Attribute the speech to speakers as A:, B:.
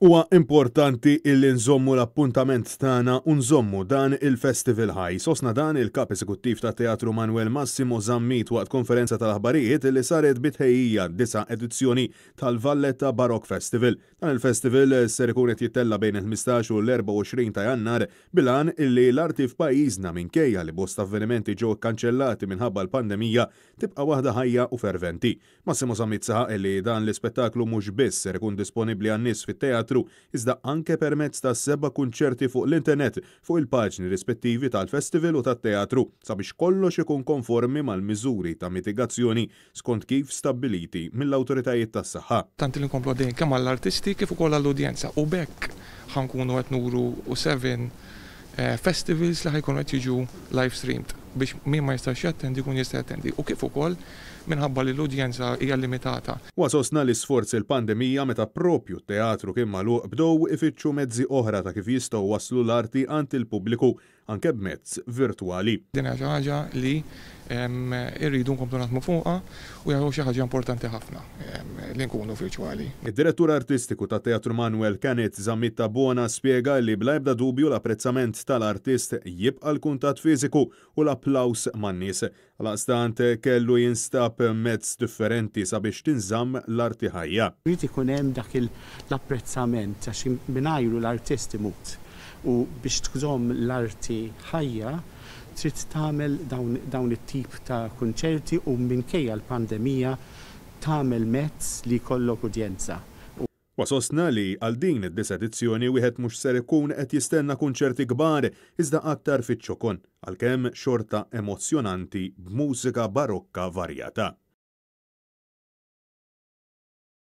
A: Huwa importanti illi nżommu l-appuntament tagħna u nżommu dan il-festival ħaj. Sostna dan il-Kap Eżekuttiv tat-Teatru Manuel Massimo Zammit waqt konferenza tal-aħbarijiet li saret bi tħejjija għad-disa' edizzjoni tal-Valletta Baroque Festival. Dan il-festival ser ikun qed jittella' bejn il-15 u l-24 ta' Jannar bil-għan illi l-arti f'pajjiżna minkejja li bosta avvenimenti ġew ikkanċellati minħabba l-pandemija tibqa' waħda ħajja u ferventi. Massimo Zammit saħaq li dan l-ispettaklu mhux biss ser ikun disponibbli għan-nies fit-teatru iżda anke permezz ta' seba' kunċerti fuq l-internet fuq il-paġni rispettivi tal-festival u tat-teatru sabiex kollox ikun konformi mal-miżuri ta' mitigazzjoni skont kif stabbiliti mill-awtoritajiet tas-saħħa.
B: Tant li nkomplu għaddejjin kemm għall-artisti kif ukoll għall-udjenza u b'hekk ħa nkunu qed nuru 7 festivals li ħa jkunu qed jiġu live streamed biex min ma jistax jattendi jkun jista' jattendi u kif ukoll minħabba li l-udjenza hija limitata.
A: Huwa sostna li sforz il-pandemija meta propju t-teatru kien magħluq bdew ifittxu mezzi oħra ta' kif jistgħu jwasslu l-arti għand il-pubbliku anke b'mezz virtwali.
B: Din hija xi ħaġa li rridu nkomplu naħdmu fuqha u hija xi ħaġa importanti ħafna li nkunu virtwali.
A: Id-Direttur Artistiku tat-Teatru Manoel Kenneth Zammit Tabona spjega li bla ebda dubju l-apprezzament tal-artist jibqa' l-kuntatt fiżiku u l-applaws man-nies. Għalaqstant kellu jinstab mezz differenti sabiex tinżamm l-arti ħajja.
C: Irid ikun hemm dak l-apprezzament għax mingħajru l-artist imut. U biex tżomm l-arti ħajja trid tagħmel dawn it-tip ta' kunċerti u minkejja l-pandemija tagħmel mezz li jkollok udjenza.
A: Huwa sostna li għal din id-disa' edizzjoni wieħed mhux ser ikun qed jistenna kunċerti kbar iżda aktar fiċ-ċokon, għalkemm xorta emozzjonanti b'mużika barokka varjata.